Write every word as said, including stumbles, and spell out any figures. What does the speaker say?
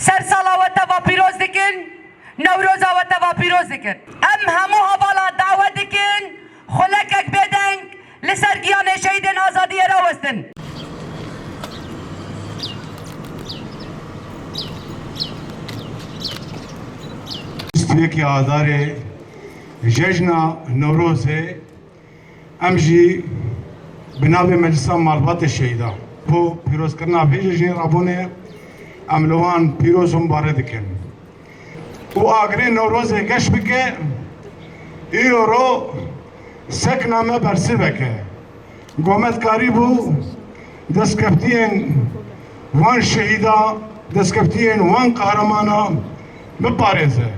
Ser sala we teva pîroz dikin, Newroza we teva pîroz dikin. Em hemû hevalan dawet dikin, xulekek bêdeng li ser giyanê şehîdên azadiyê rawestin. Bîst û yekê Adarê, cejna Newrozê, em jî bi navê Meclisa Malbatê Şehîdan bo pîrozkirina vê cejnê rabûne, em li wan pîroz û mubare dikin. Û agirê Newrozê geş bike, îro ro sekna me bersivek e. Gomet karîbû destkeftiyên van şehîda, destkeftiyên van qehramana biparêze.